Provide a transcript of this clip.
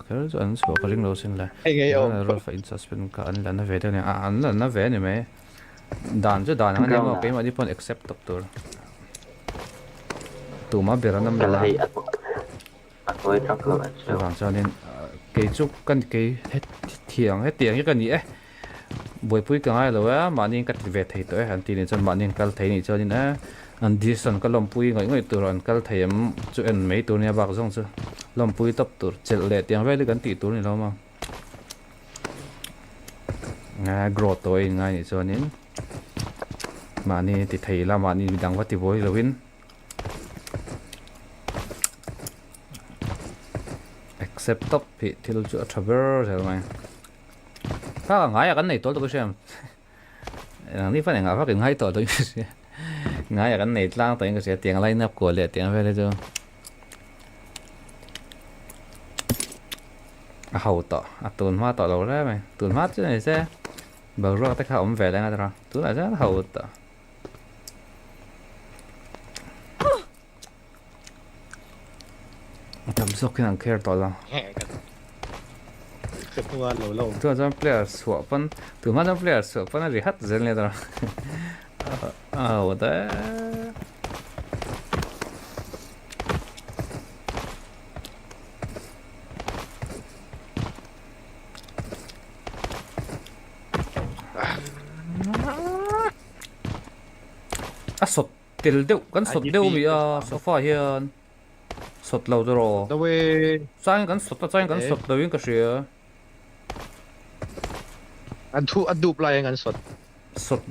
Kher chu an chhuah ka ring lo sin le. Rolf a in suspend kha an la na ve deuh a ni. An la na ve a ni mai. Dan chu dan ang a ni maw keimahni pawn accept tawp tur. Tumah ber an awm lo a. Chuvang chuanin kei chu ka kei hetiang hetiang hi ka ni e. Buaipui ka ngai lo e mahni ka ti ve thei tawh e an ti nih chuan mahni an kal thei nih chuanin e an decision ka lawmpui ngawih ngawih tur an kal thei em chu en mai tur nia bak zawng chu lawmpui tawp tur chelh leh tiang vel hi kan tih tur a ni lo maw growth tawh a inngai nih chuanin mahni ti thei ila mahni midang va ti buai loin accept tawp hi thil chu a tha ber zel mai. Kha ka ngai a kan nei tawh tawh ka hria ang ni fan engah vak in ngai tawh tawh in ka hria ngai a kan nei tlang tawh in ka hria tiang line up kual leh tiang vel hi chu a ho tawh a tun hma tawh lo reng mai tun hma chu ni se boruak te kha a awm ve leng a tawh tunah chuan a ho tawh. A tam zawk hian an care tawh lo. Tunah chuan player chhuah pawn tunhma chuan player chhuah pawn a ri hat zel nia tawh a ho ta A sawt Tel deuh kan sawt deuh mi a sofa hian sawt lo chu rawh. Changin kan sawt a changin kan sawt lo in ka hria. An thu a dup laiin kan sawt. Sawt.